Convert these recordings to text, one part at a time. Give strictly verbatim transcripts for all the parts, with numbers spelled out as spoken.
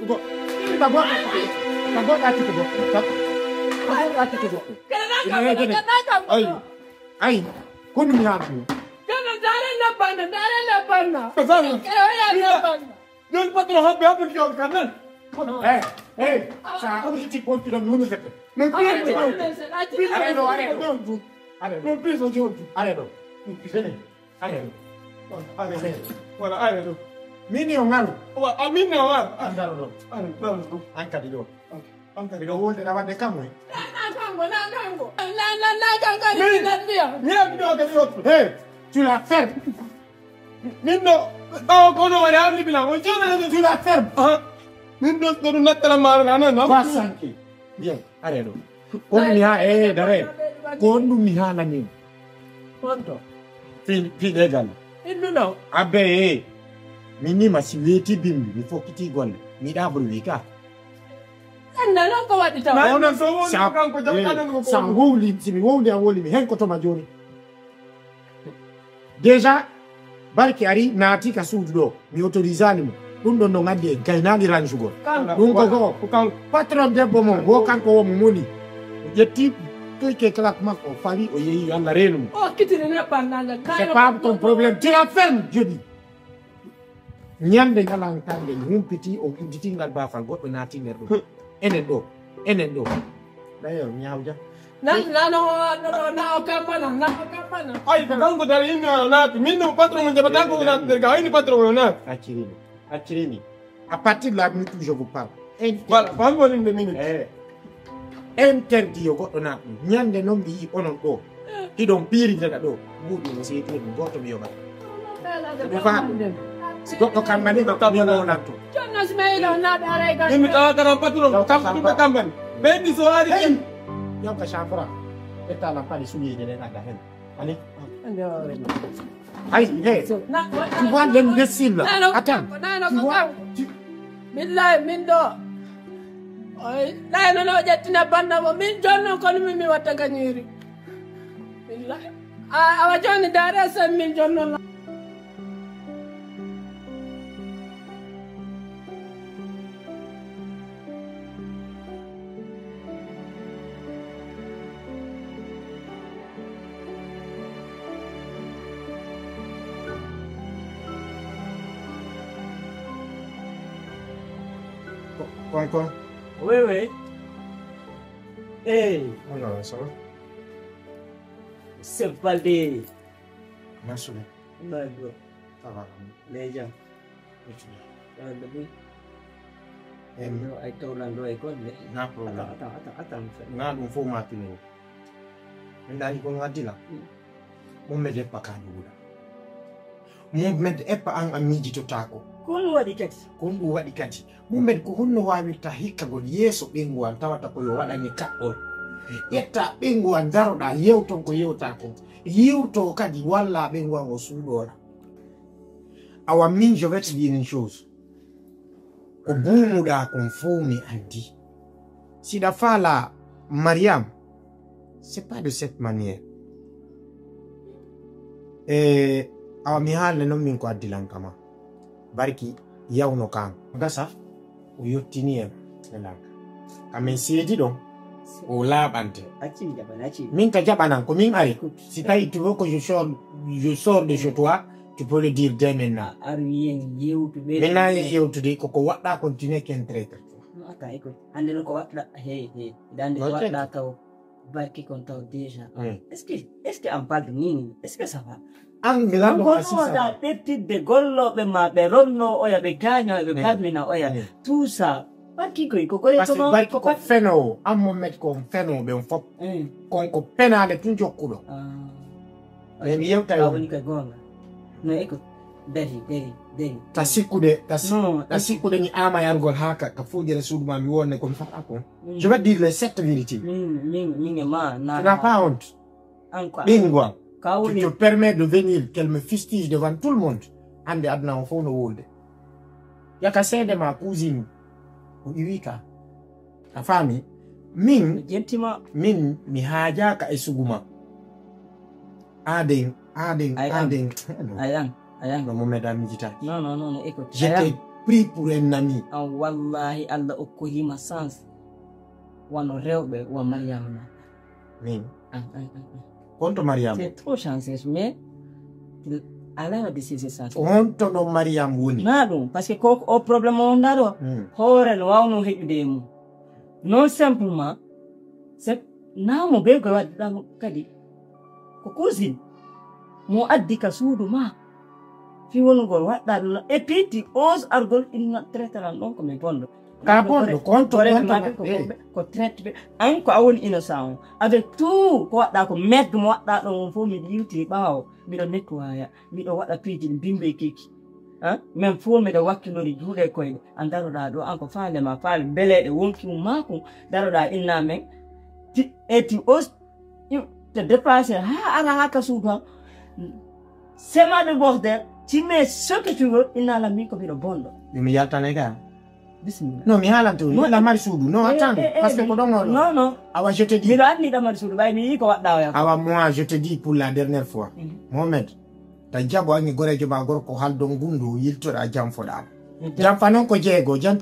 Go. Ka go. Ka go ka tiko go. Ka go ka tiko go. Ay. Ay. Kunu mi hatu. Ka go. Don patro habbe habbe ki on kanan. Eh, eh. Sa ko ti ko ti don nunu fete. Non piso. Are do, are do. Are do. Non piso. Are do. Are do. Are do. Wala are do. Mini o ngaru. Wa amini o ngaru. Andaro do. Are do. Anka di do. Anka di do wonde na wande kamwe. Na kango, na kango. Na na na kango ni na dia. Mira mi do ke do. Hey, tu la ferme. Min ɗo ɓawo kono waɗi hawli bila on jona tu la ferme. Min ɗo ko ɗum nattala maaro na non. Pas sanki. Bien, are do. Ko mi ha e dare. Ko ɗum mi ha na min. Konto. Fi fi de gal. Indu no. Abe e. Min ni ma si weti bimbi mi fokiti golle. Mi da bul wika. Anna non ko waɗi taw. Onon so woni kanko jam adan ko. Sa wowli si mi wowli a wowli mi hen ko to ma joni. Déjà, barki ari naati ka suudu ɗo mi autorisani mo. Ɗum ɗon no ngaddi en kaynaali ransugol. Ɗum ko ko patron debbo mon wo kanko wo mo moni. O ƴetti toy ke claque makko o fawi o yehi yo Allah reenu mo. O kitini ne pannanga. C'est pas ton problème, tu la ferme, je dis. Ñande ñalan kande humpiti o udditingal bafal goɗɗo naati nder ɗum. Enen ɗo, enen ɗo. D'ailleurs ñawja. Na na no no na o kampana na o kampana. Ay ko kanko dari inno naati min no patron mo jabata ko naati der ga ayni patron mo naati. Accirimi. Accirimi. À partir de la minute où je vous parle. Voilà, fammi woni nde minute. Eh. Interdit yo goɗɗo naat ɗum. Ñande noon mi yii onon ɗo. Hiɗon piirindeɗa ɗo. Mbuuɗi no seedi e ɗum gooto mi yoɓata. Ɓe faami. Si goɗɗo kammani ɗo mi wonanto. Jonno si mi yiɗo naat aray gan. Min mi tawa karam patron kam ɗum ɓe kammani. Ɓeydi so waari ken. Yonka chafra. Ɓetta lampani sumiyeje ɗen aga hen. Ani. Ay, hey. Tu vois l'imbécile là. Attends. Tu vois. Billahi min ɗo. Ay, ɗay nono ƴettina banna mo min jonno kono min mi watta gañiri. Billahi. Awa joni dare sen min jonno. Kon kon. Oui, oui. Hey. Ono, ça va? C'est Balde. Merci. Balde. Ça va. Déjà. Ay tawlanɗo e golle. Na problème. Ata ata ata. Na ɗum fof ma tini o. Min dañi ko ngaddi la. Mohamed eppa ka duguda. Mohamed eppa an a miijitotako. Ko ɗum waɗi kadi. Ko ɗum waɗi kadi. Mohamed ko honno wawirta hikkagol yeeso ɓengu an tawata ko yo waɗani kaɓɓol. Ƴetta ɓengu an daroɗa yewton ko yewta kon. Yewto kadi walla ɓengu an o suuɗora. Awa min je vais te dire une chose. Ko buumuɗa kon fow mi andi. Siɗa faala Mariam, c'est pas de cette manière. E awa mi haalne noon min ko addilankama. Barki yawno kan. Gasa o yottini en e lanka. Kamin seedi ɗon o laaɓante. Min ka jaɓanan ko min ari. Si tawi tu veux que je sors, je sors de chez toi, tu peux le dire dès maintenant. Ar wiyen yewtuɓe. Maintenant yewtude koko waɗɗa continuer ken traître. Ata eko hande no ko waɗɗa he he dande ko waɗɗa taw barki kon taw déjà. Est-ce que est-ce que en parle nini est-ce que ça va? An milanɗo asisa. Ɓettidde gollooɓe ma ɓe ronno oya ɓe gaaño ɓe karmina oya tout ça. Barki koy ko koye parce que barki ko fenowo an mo met ko fenowo ɓen fop. Kon ko penaale tun jokkuɗo. Mais mi yewta yo woni ka gonga. No eko dari dari dari ta sikkude ta sikkude ni ama yargol ha ka ka fujere suudu ma mi wonne ko mi fata ko. Je vais dire les sept vérités. Min min min ma na. Tu n'as pas honte. Encore. Ɓingo am. Ka woni tu te permets de venir qu'elle me fustige devant tout le monde. Hande aduna o fof no wolde. Yaka seede ma cousine o iwi ka. A faami? Min jentima min mi haajaaka e suguma. Aden aden aden. Ayan ayan. No mo meda mi jita. Non non non écoute. J'étais Pris pour un ami. An wallahi Allah okkoyima chance. Wano rewɓe wa Mariama. Min. An an an an. Konto Mariama. C'est trop chanceuse mais ala wadde sese sa. Konto ɗo Mariama woni. Na ɗum parce que ko o problème o nda ɗo. Hmm. Hoore no wawno heƴude e mum. Non simplement c'est namo be ko wadde ɗam kadi ko cousine mo addi ka suudu ma fi wonugol waɗɗa ɗum et puis ti ose argol inna traitaran ɗon ko mi bonɗo. Ka bonɗo konto Ko konto. remaɓe ko Eh. Ko traite ɓe an ko a woni innocent on avec tout ko waɗɗa ko merde mo waɗɗa ɗon on fof miɗo yewtiri ɓawo miɗo nettoya miɗo waɗa piiji ɗi bimbe keki. Hein? Min fof miɗo wakkilori juuɗe koyɗe an daroɗa ɗo an ko faale ma faale mbeleɗe wonki mum makum daroɗa inna men ti- et ti os te déplacé ha ara ha ka suudu han sema de bordel ti mais ce que tu veux inna la min ko miɗo bonɗo. Mi yaltane ka. Bismillah. Non, mi haalante on. Non. La mari suudu. Non, Eh, attends. eh, eh, Parce que mi- ko ɗon oɗo. Non non. Awa, je te dis. Miɗo anndi ɗamari suudu ɓay mi yii ko waɗɗa o yakko. Awa, moi, je te dis pour la dernière fois. Mhm. Mohamed, ta jaɓo angi gorejo ma gorko haldon gundu yiltoɗa janfoɗa. Mhm. Janfa noon ko jeego jan.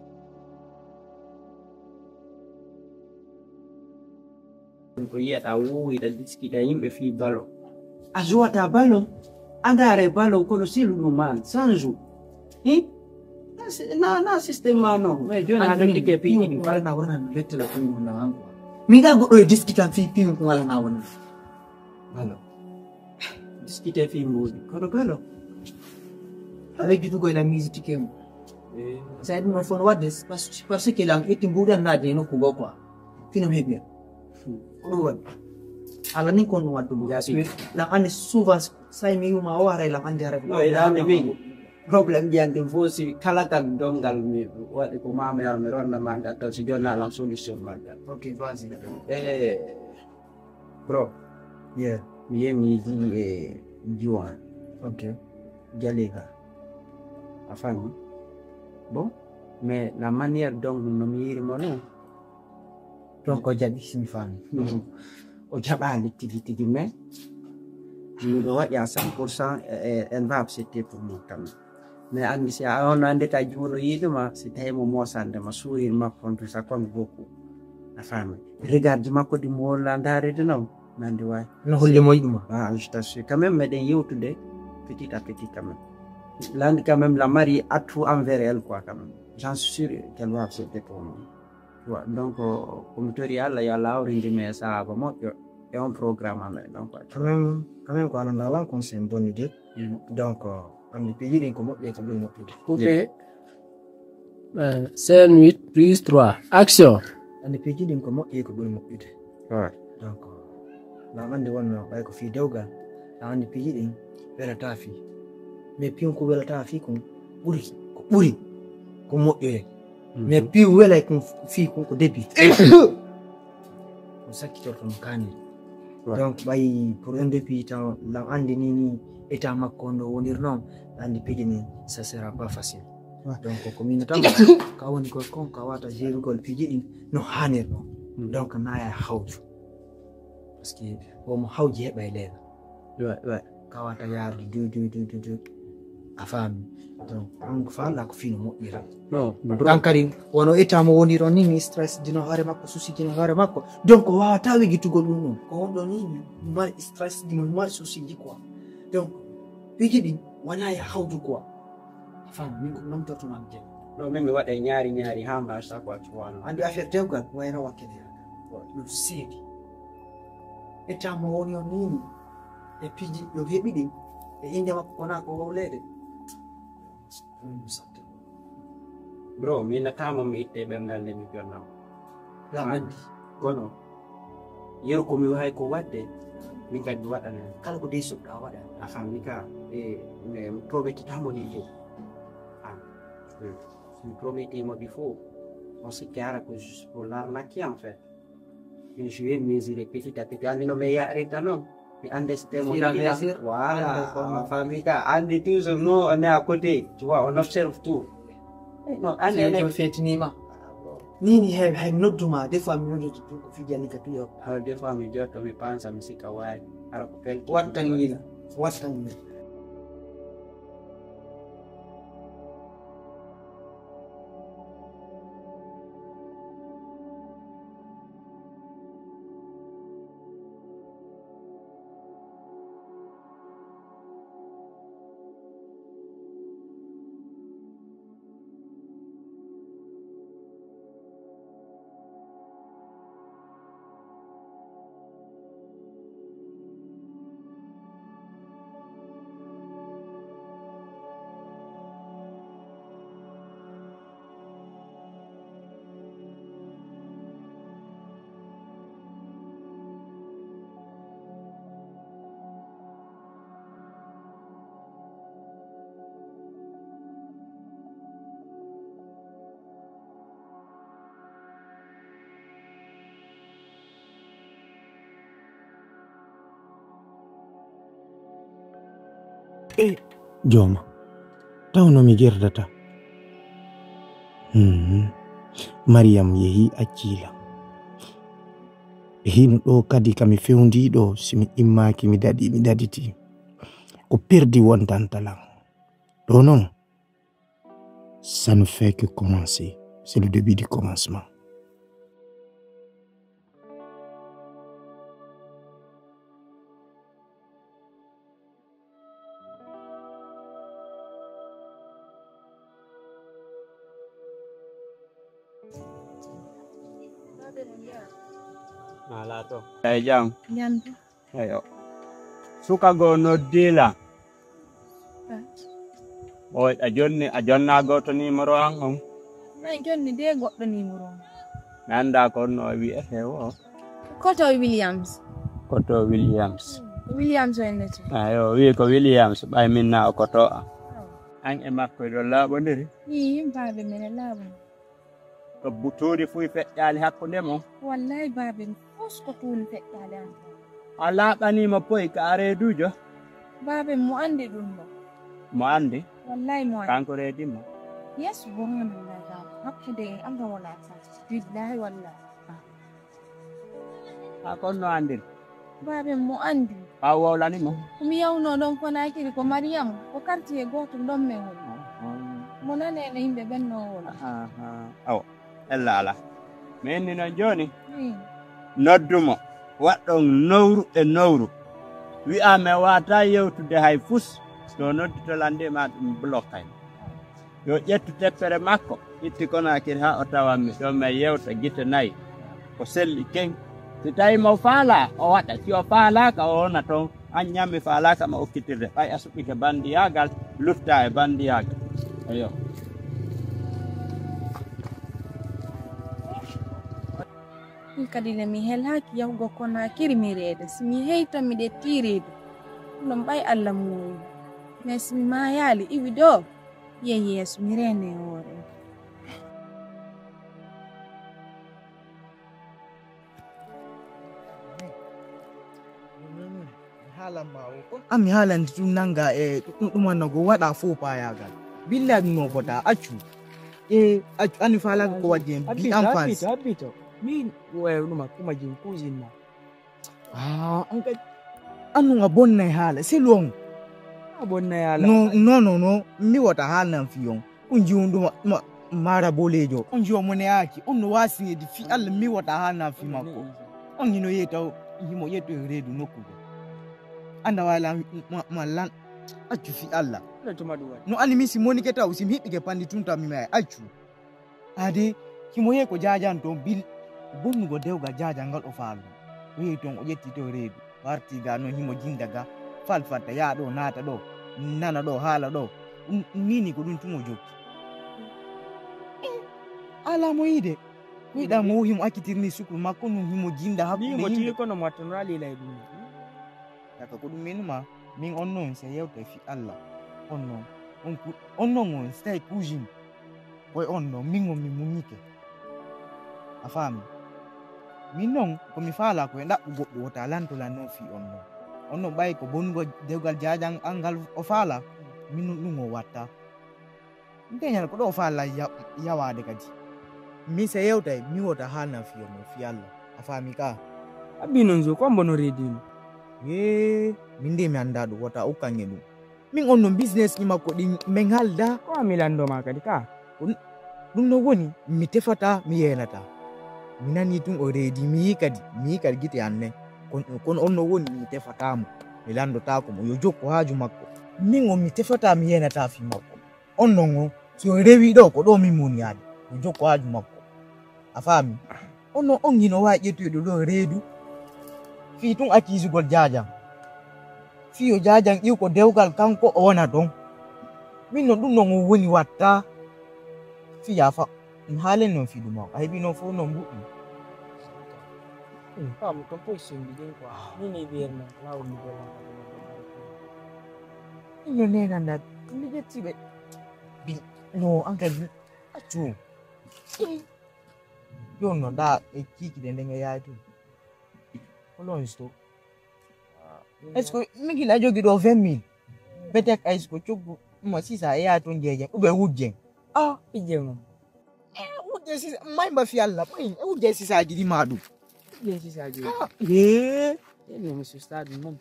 Ko yiyata wowi ɗa diskita yimɓe fii balo. A jouata balo, a ndaare balo kono silu ɗum an cent jours. Hi? Na si- na na système ma non mais joni haɗo tike fii ɗum. Wala na wona bettela ɗum na an quoi. Min ga goɗɗo e diskitan fii piwum ko wala na wona. Balo. Diskite fii mbuuɗi kono balo. Aɗa judugol la musique tike mum. Sa ɗum noon fof no waɗde parce que lan ƴetti mbuuɗan naade e nokku goo quoi. Fino mi heɓi ko ɗum waɗi. Ala ni kon ɗum waɗdu ɗum parce que lan anndi souvent say mi yuma o haray lan anndi haray. No e ɗaande min problème jiyande fof si kala tan donngal mi waɗi ko mami ar mi ronna ma ngal taw si jonna lan solution ma ngal. Ok vas-y. E bro. Yeah. Mi yehi mi yii e juwan. Ok. Jalika. A fami. Bon mais la manière donc no mi yiri mo non. Donc o jaɓi si mi fami. O jaɓali tigi tigi mais miɗo waɗi à cent pour cent. Elle va accepter pour moi quand même. Mais anndi si a on anndeta juuɗo yiɗuma si tawi mo mosande ma sourire makko on tout ça compte beaucoup. A fami. Regarde makko ɗi mo wolla ndaarede non. Nandi waay. No holli mo yiɗuma. Ah je t'assure quand même meɗen yewtude petit à petit quand même. Landi quand même la mari atout envers elle quoi quand même. J'en suis sûr qu'elle va accepter pour moi. Tu vois donc komi tori allah yo allah hawrindimi e sahaba moƴƴo e on programme amen donc. Quand même quand même ko alandalan conseil bonnude. Donc anndi piiji ɗin ko moƴƴi ko ɓuri moƴƴude. Coupé. Cinq huit plus trois action. Anndi piiji ɗin ko moƴƴi ko ɓuri moƴƴude. Donc lan anndi wonno ɓay ko fii dewgal lan anndi piiji ɗin welata fii mais piiw ko welata fii kon ɓuri ko ɓuri ko moƴƴoye mais piiw welay kon fii kon ko debbi. Ko sakkitorto no kaaniri. Donc ɓay pour un depuis taw lan anndi ni ni état makko no wonir noon anndi piiji ni ça sera pas facile. Donc ko min tan ka woni ko kon ka wata jerugol piiji ɗin no haanir noon. Donc naya hawju parce que womo hawji heɓa e leela. Ka wata yaarde du du du du du a faami. Donc on ko faalɗa ko fino moƴƴira. Kan kadi wono état mo woni ɗon ni mi stress dino hoore makko souci dino hoore makko. Donc o wawata wigitugol ɗum ɗum ko wonɗo ni mari stress dino mari souci ji quoi. Donc piiji ɗin wona e hawdu quoi. A faami min ko nomtortoman je. Ɗo min mi waɗa e ñaari ñaari ha mbaasa quoi tu vois non. Anndi affaire dewgal wayra wakkede ɗum seedi. État mo woni on nini e piiji ɗo heɓi ɗin e innde makko kona ko wowleede. Bro mi natama mi itte ɓerngal nde mi jonnama. Lan anndi kono yeru ko mi wawi ko waɗde min kadi mi waɗana kala ko dey suɓɗa waɗa. A fammi ka e mi prometitamo ni fof. Mi prometimo ɗi fof on sikke ara ko juste pour l'arnaque en fait. Min je vais mesurer petit à petit anndi no mi yarirta noon mi understand mo. Voilà a fammi ka anndi toujours non on est à côté tu vois on observe tout. Non anndi fetinima. Nini hay hay nodduma des fois mi noddoto ɗum ko fijani ka tuyo. Hara des fois mi jotto mi pansa mi sikka wawi hara ko pelti wattan yila wattan yila. E jooma, tawno mi gerdata. Hmm. Mariyam yehi acciila. E hino ɗo kadi ka mi fewndii ɗo, si mi immaaki mi daɗi, mi daɗiti. Ko perdi wontanta lan. Ɗo non, ça ne fait que commencer. C'est le début du commencement. Ala to. Ay jam. Jam to. Eyo. Suka go noddila. O a jonni, a jonna goto numéro an on. Ay jonni de goɗɗo numéro on. Mi anda ko no o wi'ete o. Koto Williams. Koto Williams. Ko Williams o innete. Ayo, wi ko Williams, ɓay min na o koto a. An e makko e ɗon laaɓondiri? Ii, baabe men e laaɓondiri. Ko bu-, tuundi fuy feƴƴaali hakkunde mon? Wallahi, baabe, fof ko tuundi feƴƴaali an. A laaɓaniima poy ka a reeduujo? Baabe, mo anndi ɗum ɗo. Mo anndi? Wallahi, mo anndi. Kanko reedi ma? Yes, subhanallah, baabe. Hakkunde e Allah wala sa. Billahi, wallahi. Ha, kon no anndiri? Baabe, mo anndi. Ɓaawo wowlani mo? Ko mi yawnoo ɗon Konaakiri ko Mariyam, ko quartier gooto ɗon men woni. Ah, ah. Mo nanee no yimɓe ɓen no wowla. Ah, ah. Awa, ella alaa. Mi inni non jooni. Hmm. Noddu mo. Waɗɗon nowru e nowru. Wi'aa mi waawataa yewtude hay fus. No nodditolande ma ɗum blokkay. Yo ƴettu teppere makko, itti Konaakiri haa o tawanmi ɗo, mi yewta gite nayi. Ko selli ken. Si tawi mo faalaa, o waɗa. Si o faalaaka, o wona toon. An ñammi faalaaka ma okkitirde. Ɓay a suɓike banndiyaagal, lutta e banndiyaagal. Eyo. Min kadi le mi helaaki yahugo Konaakiri mi reeda. Si mi yehi toon mi ƴettii reedu. Ɗum ɓay Alla muuyi. Mais si mi maayaali iwi ɗo, Ye Yeesu, mi reene hoore. An mi haalande ɗum nannga e ɗum ɗumanna go waɗa fo paayaagal. Billa ɗum no fota accu. E accu an mi faalaaka ko waɗi en bi an fans. Abito, abito. Min ɗum ɗuma kuma jin kuusin ma. Ah, an kadi. An non a bonnay haala, c'est long. A bonnay haala. Non, non, non, non. Mi wota haalnan fi on. On jiwnduma ma mara bolejo. On jiwo mo neyaaki. On no wasinedi fi Allah mi wota haalnan fi makko. On hino yeta himo yeto e reedu nokku go. Anda wala ma, ma lan accu fi Allah. No tuma ɗum waɗi. No ani mi si monike taw si mi hiɓɓike pandi tunta mi may accu. Ade, himo yehi ko jaajan toon bil bonnugol dewgal jaajan ngal o faalno. O yehi toon o ƴetti toon reedu, warti ga noon himo jinda ga, falfatta, yaa ɗo, naata ɗo, nana ɗo, haala ɗo. Ɗum, ɗum nii nii ko ɗum tun o jokki. Eh, alaa mo yiide. Ko yiɗaa mo himo accitirni sukru makko nun himo jinda hakkunde yimɓe. Nii mo tigi kono mo wattanora liila e ɗum. Saka ko ɗum menu ma, min on non si yewta fi Allah. On non, on ku-, on non on si tawi cousine. Koye on non, min on mi muññike. A faami? Min non, ko mi faalaa ko e ɗaɓɓu goɗɗo wota lanto lan non fi on non. On non ɓay ko bonnugo dewgal jaajan an ngal o faalaa, min non ɗum o watta. Ndeñal ko ɗo faalaa ya-, yawaade kadi. Min si yewtay, mi wota haalna fiyo mo fi Allah. A faami ka? Abbi non zo, ko ambo no reedino. Yee, min de mi anndaa ɗum, wota ukkange ɗum. Min on non business ɗi makko ɗin, min halda. Ko a mi lanndo ma kadi ka? Ko n-, ɗum no woni, mi tefata, mi yeenata. Mi nani tun o reedi, mi yi kadi, mi yi kadi gite an ne. Kon-, kono on no woni, mi tefata mo, mi lanndotaako mo, yo jokku haaju makko. Min on mi tefata, mi yeenata fi makko. On non o, si o rewi ɗo, ko ɗo min woni yaade. Yo jokku haaju makko. A faami? On non on hino waawi ƴettoyde ɗo reedu. Fii tun accusugol jaajan. Fii yo jaajan iw ko dewgal kanko o wona ton. Min non ɗum non o woni watta. Fii yaa fa-, mi haalen non fii ɗum o. A heɓi non fof non mbuɗɗum. Hmm, faamu ton fof sembi ɗin quoi. Min e ɓeer non, laawol mi golla. Min no neenanda, mi ƴetti ɓe. Bi-, no, an kadi, accu. Jooni no, ndaa e kiikiiɗe nde nge yaadi. Ko loon so? Est-ce que mi gila jogi ɗo vingt mille? Betek ay siko cuggu mo sisa e ya ton jeje ube wujje. Ah, ije mo. E wujje sisa may ba fi Allah may e wujje sisa jidi madu. Ije sisa jidi. Ah, eh. Ene mi susta dum mom.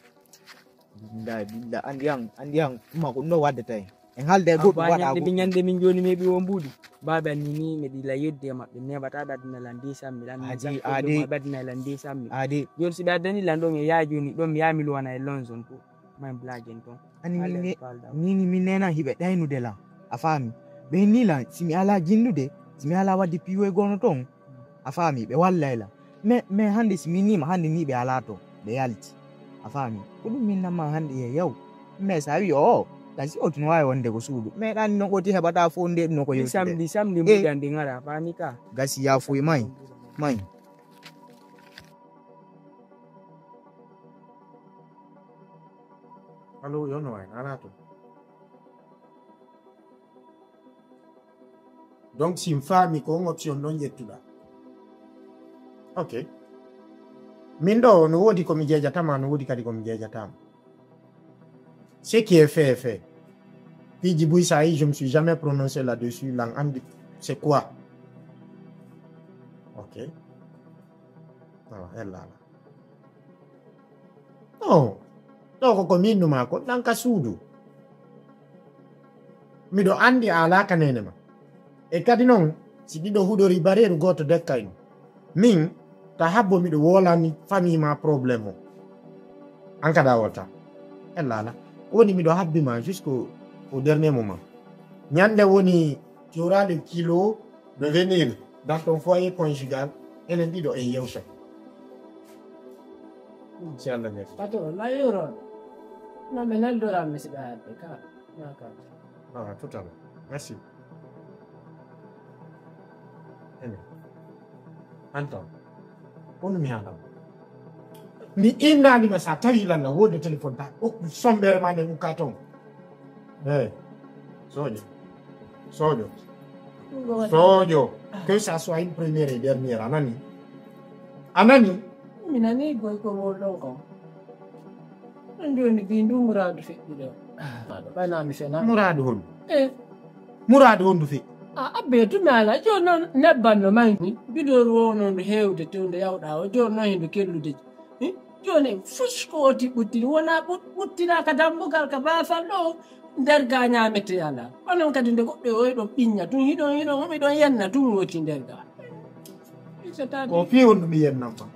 Billahi billahi andi an andi an ma ko no wadde tay. En halde go dum wada go. Nyande min joni mi bi won budi. Baba ni ni mi di la yedde mabbe ne bata da dina la ndisam mi lan. Adi adi. Badina la ndisam mi. Adi. Joni si be addani lan do mi ya joni do mi ya mi luwana e lonzon ko. May blagen ton. Ani min ne nini min nena hibe daynude lan. A fami. Be ni lan si mi ala jindude si mi ala wadde piwe gono ton. A fami be wallay lan. Me me hande si min nima hande ni be ala to be yalti. A fami. Ko dum min namma hande ye yaw. Me sa wi o kasi o tun wawi wonde ko suudu me dan no ko ti hebata fo nde no ko yewtude. Samedi samedi mbuɗan ndi ngara fami ka. Gasi ya fuy may may. Allo, yo no wayi nana to. Donc si mi faami ko on option ɗon ƴettuɗa. Ok. Min ɗo no woodi ko mi jeejatama no woodi kadi ko mi jeejatama. Ce qui est fait est fait. Piiji buy sa yi je me suis jamais prononcé là-dessus lan andi c'est quoi. Ok. Awa ellala. Non. Ɗo ko ko minnuma ko ɗan ka suudu. Miɗo anndi a alaa ka neene ma. E kadi noon si ɗiɗo huɗori bareeru gooto dekkayno min ta habbo miɗo wolani famille ma problème o. An kada wolta. Ella ala. Woni miɗo habbi ma jusqu'au au dernier moment. Ñande woni tu auras le kilo de venir dans ton foyer conjugal enen ɗiɗo en yewta. Inchallah. Pato la yoro. Non mais nal doran mi siɓa hadde ka. Ah, tout à l'heure. Merci. Ene. Anton. Kono mi haala. Mi innanima sa tawi lalla wonde téléphone ta okku sombere ma nde ukka toon. Eyi. Soño. Soño. Soño. Que ça soit une première et dernière a nani? A nani? Mi nani goy ko wol ɗon kon. Ɗon jooni bi ndu muraadu feƴƴude o. Aɗo ɓayna mi fena. Muraadu hondu? E muraadu hondu feƴƴi? A abbe tumi ala jooni noon nebban no mangi bidor wowno ndu heewde tewnde yawɗa o jooni noon hendo kellude. Jooni fus ko oti ɓuttini wona ɓuttinaka dambugal ka baafal ɗo. Nder ga ñamete ala onon kadi nde goɗɗo e oy ɗon ɓiñña tun hiɗon hiɗon hiɗon yenna tun woti nder ga. Ko fii on ɗum yennamma.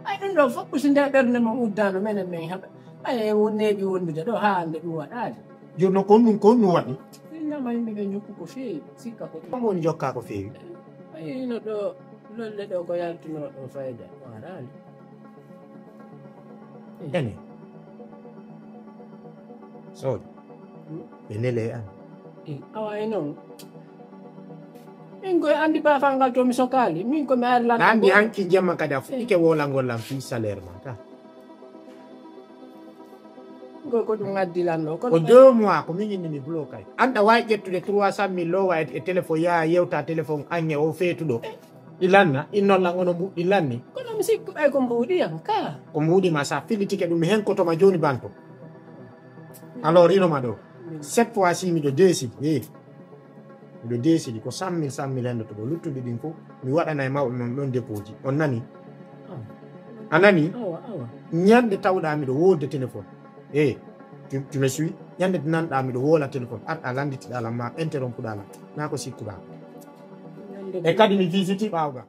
Ay ɗum ɗo fof ko si nde ɓernde mon uddano menen min haɓa. Ay wonneeɓi wondude ɗo haa hannde ɗum waɗaali. Jooni noon ko ɗum ko ɗum waɗi. Innama yimɓe ɓe jokku ko feewi sikka ko ɗum. Ɗum woni jokka ko feewi. Ay hino ɗo lolle ɗo ko yaltuno ɗo fayda o araali. Ene. Soodi. Ɓe nele e an. Awa e noon. Min koye anndi baafal ngal to mi sokaali min ko mi ari lan. Anndi hanki jemma kadi a fuɗɗike wolangol lan fii salaire ma ta. Ko ko ɗum addi lan ɗo ko deux mois ko min inni mi blokay anɗa wawi ƴettude trois cent mille lowa e téléphone yaha yewta téléphone ange o feetuɗo. Ilanna innollan ono mbuɗɗi lanni. Kono mi sikku ɓay ko mbuɗi yan ka. Ko mbuɗi ma sa fillitike ɗum mi henkotoma joni banto. Alors inoma ɗo cette fois ci miɗo décide e miɗo décide ko cent mille cent mille hendoto ɗo luttuɗi ɗin fof mi waɗana e mawɓe mon ɗon dépoji on nani? A nani? Ñande tawɗa miɗo wolde téléphone e tu me suis ñande nanɗa miɗo wola téléphone arɗa landitiɗa lam ma interrompuɗa lam na ko sikkuɗa. E kadi mi visiti ɓawga.